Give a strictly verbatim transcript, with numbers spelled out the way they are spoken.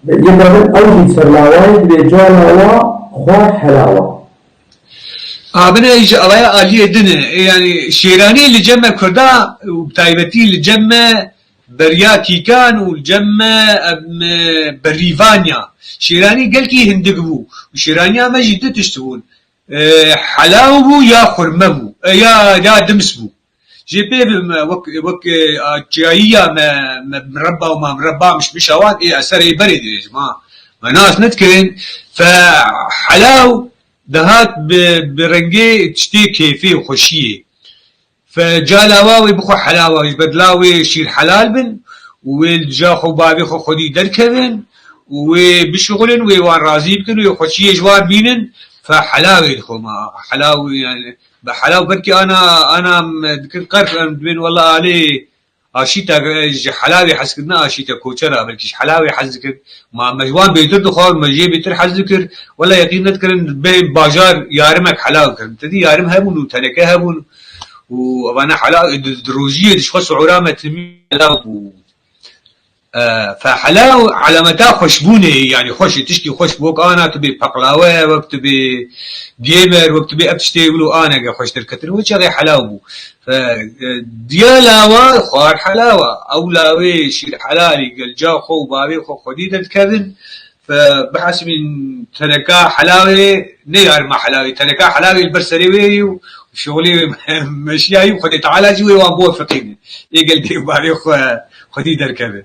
Yê babet ew jî serlawayê dibê cala wa xwar helawa. Abine ji alaya aliyê din e. E, yani şêranî li cem me Kurda û bi taybetî li cem me beriya kîkan û li cem me em, e, berîvanya. Şêranî gelkî hindik bû. Û şêraniya me jî du tişt bûn. E, helaw bû ya xurme bû. E, ya, ya dims bû. Jê pê bi me wek, wek, e, a, çiyayiya me, me mireba û ma mireba mişmişa wan ê eserê berê dirêj ma. Me nas nedikirin. Fe helaw dihat bi, bi rengê tiştê kêfê û xweşiyê. Fe cala wa wê bixwe helawa, ji bedla wê şîr helal bin û wê li dija xwe û bavê xwe xwedî derkevin û wê bişixulin, wê wan razî bikin, wê xweşiyê ji wan bînin. Fe helawê dixwe ma. Helaw yani. Bi helaw belkî ana, ana em dikin qerf, em dibên wela alê aşîta, ji helawê hez kir, ne aşîta koçera, belkî ji helawê hez dikir. Ma me ji wan bêtir dixwar, me jê bêtir hez dikir. Wela yeqîn nedikirin bê bajar yarimek helaw kirin. Te dî yarim hebûn û teneke hebûn û evana helaw di, di rojiyê dişxwe suhura me timî helaw bû. E, fe helaw alameta xweşbûnê, yani xweş, tiştî xweş, wek ana tu bê peqlawe, wek tu bê gemer, wek tu bê ev tiştê wilo anege xweş derketin, wê çaxê helaw bû. Fe, e, diya lawa xwar helawa, ew lawê şîr helalî gel ca xwe û bavê xwe xwedî derdikevin. Fe bihesibîn teneka helawê ne yarima helawê, teneka helawê li ber serê wê yî û şixulê wê meşiyayî û Xwedê Teala jî wê wan biwefiqîne. Ê gel dê û bavê xwe xwedî derkeve.